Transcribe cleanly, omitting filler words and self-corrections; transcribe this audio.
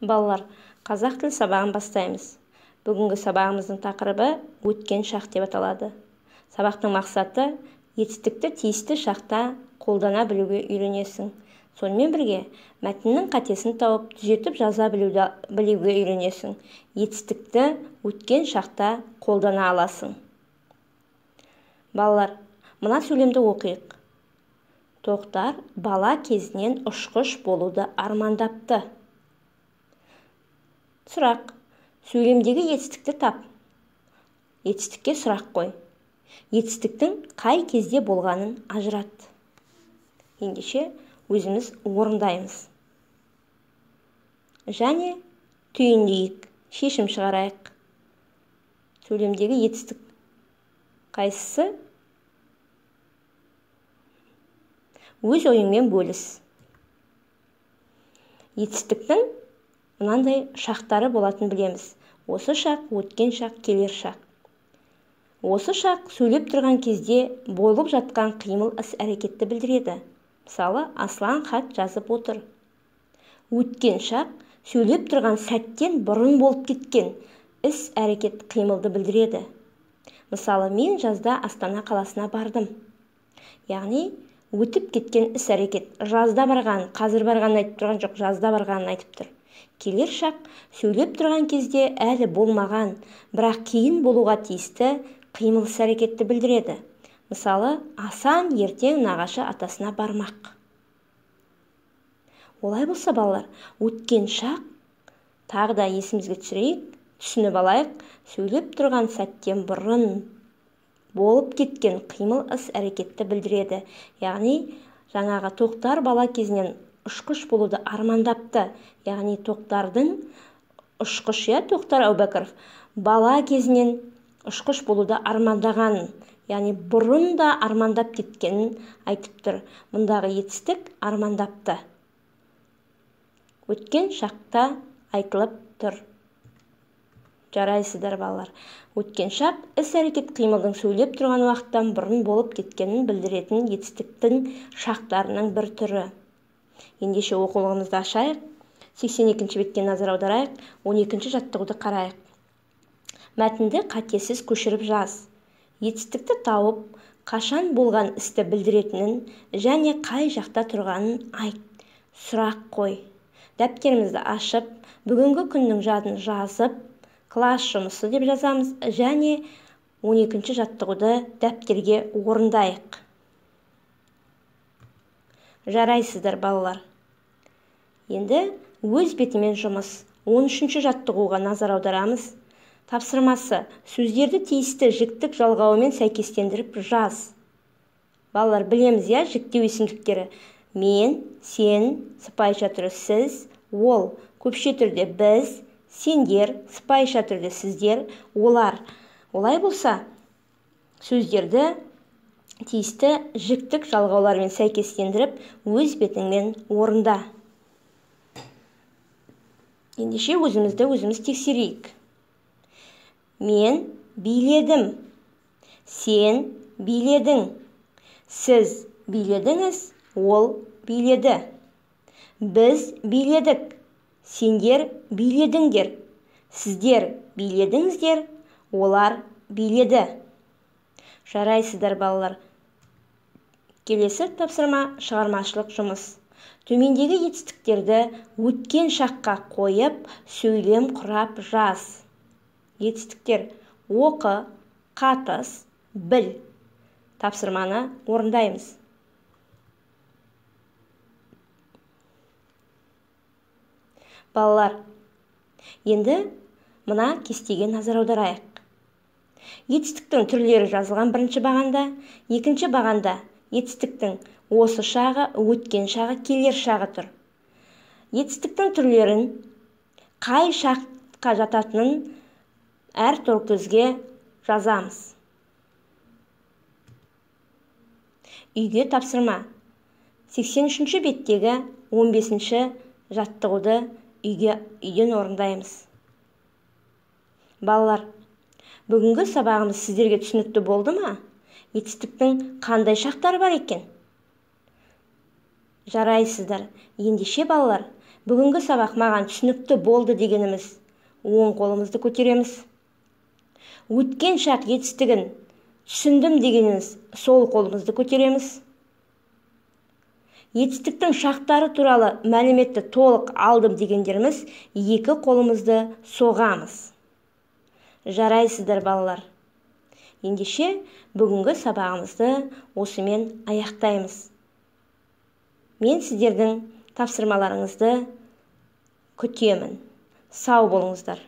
Балалар, қазақ тілі сабағын бастаймыз. Бүгінгі сабағымыздың тақырыбы өткен шақ деп аталады. Сабақтың мақсаты етістікті тиісті шақта қолдана білуге үйренесің. Сонымен бірге мәтіннің қатесін тауып, түзетіп жаза білуге үйренесің. Етістікті өткен шақта қолдана аласың. Балалар, мына сөйлемді оқиық. Тоқтар бала кезінен ұшқыш болуды армандапты. Сұрақ. Сөйлемдегі етістікті тап. Етістікке сұрақ қой. Етістіктің қай кезде болғанын ажырат. Ендеше өзіміз орындаймыз. Және түйіндейік, шешім шығарайық. Сөйлемдегі етістік қайсысы? Өз ойыңмен бөліс. Етістіктің мынандай шақтары болатын білеміз. Осы шақ, өткен шақ, келер шақ. Осы шақ сөйлеп тұрған кезде болып жатқан қимыл іс-әрекетті білдіреді. Мысалы, Аслан хат жазып отыр. Өткен шақ сөйлеп тұрған сәттен бұрын болып кеткен іс-әрекет қимылды білдіреді. Мысалы, мен жазда Астана қаласына бардым. Яғни, өтіп кеткен іс-әрекет. Жазда барған, қазір барғанын айтып тұрған жоқ, жазда барғанын айтып тұр. Келер шақ сөйлеп тұрған кезде әлі болмаған, бірақ кейін болуға тиісті қимыл іс-әрекетті білдіреді. Мысалы, Асан ертең нағашы атасына бармақ. Олай болса, балалар, өткен шақ тағы да есімізге түсірейік, түсініп алайық, сөйлеп тұрған сәттен бұрын болып кеткен қимыл іс-әрекетті білдіреді. Яғни, жаңағы Тоқтар бала кезінен ұшқыш болуды армандапты. Яғни, Тоқтардың ұшқыш, Тоқтар Әубәкіров бала кезінен ұшқыш болуды армандағанын, яғни бұрын да армандап кеткенін айтып тұр. Мұндағы етістік армандапты. Өткен шақта айтылып тұр. Жарайсыздар, балалар. Өткен шақ іс-әрекет қимылдың сөйлеп тұрған уақыттан бұрын болып кеткенін білдіретін етістіктің шақтарының бір түрі. Ендеше оқулығымызды ашайық. 82-ші бетке назар аударайық. 12-ші жаттығуды қарайық. Мәтінді қатесіз көшіріп жаз. Етістікті тауып, қашан болған істі білдіретінін және қай жақта тұрғанын айт. Сұрақ қой. Дәптерімізді ашып, бүгінгі күннің жадын жазып, класс жұмысы деп жазамыз және 12-ші жаттығуды дәптерге орындайық. Жарайсыздар, балалар. Енді өз бетімен жұмыс. 13-ші жаттығуға назар аударамыз. Тапсырмасы: сөздерді тиісті жіктік жалғауымен сәйкестендіріп жаз. Балалар, білеміз, жіктеу есімдіктері. Мен, сен, сыпайша түрі сіз, ол, көпше түрде біз, сендер, сыпайша түрде сіздер, олар. Олай болса, сөздерді тиісті жіктік жалғаулармен сәйкестендіріп, өз бетіңмен орында. Ендеше өзімізді өзіміз тексерейік. Мен биледім, сен биледің, сіз биледіңіз, ол биледі. Біз биледік, сендер биледіңдер, сіздер биледіңіздер, олар биледі. Жарайсыздар, балалар. Келесі тапсырма шығармашылық жұмыс. Төмендегі етістіктерді өткен шаққа қойып, сөйлем құрап жаз. Етістіктер: оқы, қатыс, біл. Тапсырманы орындаймыз. Балалар, енді мына кестеге назар аударайық. Етістіктің түрлері жазылған бірінші бағанда, екінші бағанда етістіктің осы шағы, өткен шағы, келер шағы тұр. Етістіктің түрлерін қай шаққа жататынын әр торкөзге жазамыз. Үйге тапсырма. 83-ші беттегі 15-ші жаттығуды үйден орындаймыз. Балалар, бүгінгі сабағымыз сіздерге түсінікті болды ма? Етістіктің қандай шақтары бар екен? Жарайсыздар. Ендеше, балалар, Бүгінгі сабақ маған түсінікті болды дегеніміз, оң қолымызды көтереміз. Өткен шақ етістігін түсіндім дегеніміз, сол қолымызды көтереміз. Етістіктің шақтары туралы мәліметті толық алдым дегендеріміз, екі қолымызды соғамыз. Жарайсыздар, балалар. Ендеше, бүгінгі сабағымызды осымен аяқтаймыз. Мен сіздердің тапсырмаларыңызды күтемін. Сау болыңыздар.